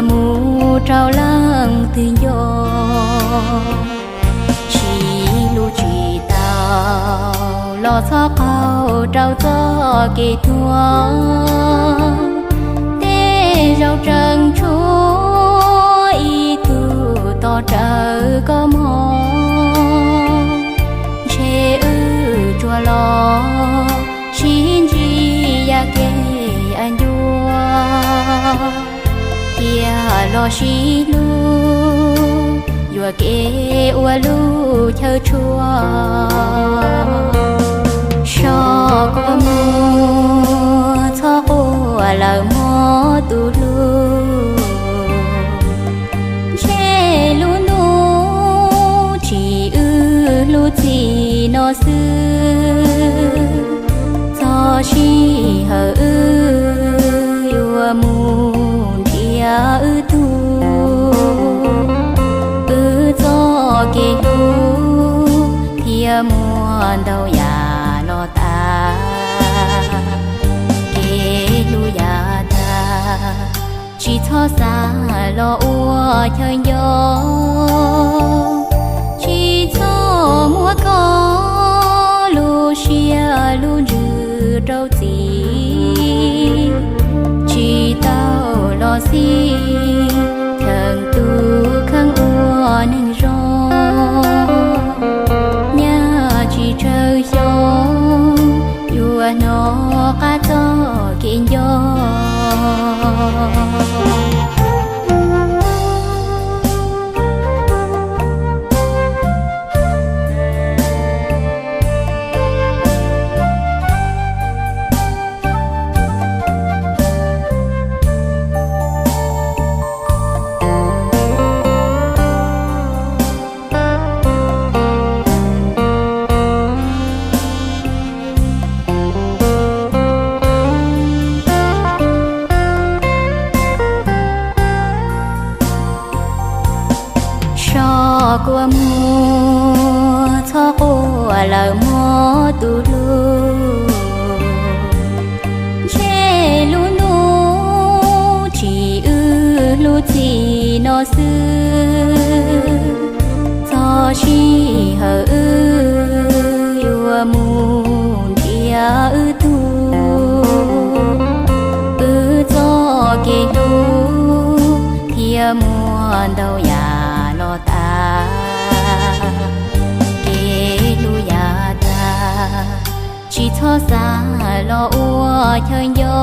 mus rau leej twg nco. Sib hlub tsis tau los txhob qaug rau txoj kev tuag. Tej zaum tseem tshuav ib tug tos rawv koj mog. Ntshe wb tsuas los sib ntsib yav kev ncua, thiaj los sib hlub yuam kev ua lub chaw tshua. Soj kua muag txhob quaj lawm mog tus hlub. Ntshe lub ntuj tsim wb hlub txij no xwb. Txog sij hawm wb yuav mus nrhiav wb tug, wb txoj kev hlub thiaj muaj ntau yam los tas. Kev hlub yav tag tsis txhob xav los ua chaw nco. Tsis txhob muab koj lub siab lub ntsws rau txim. Tsis tau los xij cheem tus kheej ua neeg zoo. Nyaj tsis tsawg xyoo yuav hnov qab txoj kev nco. Soj kua muag txhob quaj lawm mog tus hlub. Ntshe lub ntuj tsim wb hlub txij no xwb. Txog sij hawm wb yuav mus nrhiav wb tug, wb txoj kev hlub thiaj muaj ntau yam los tas. Kev hlub yav tag tsis txhob xav los ua chaw nco.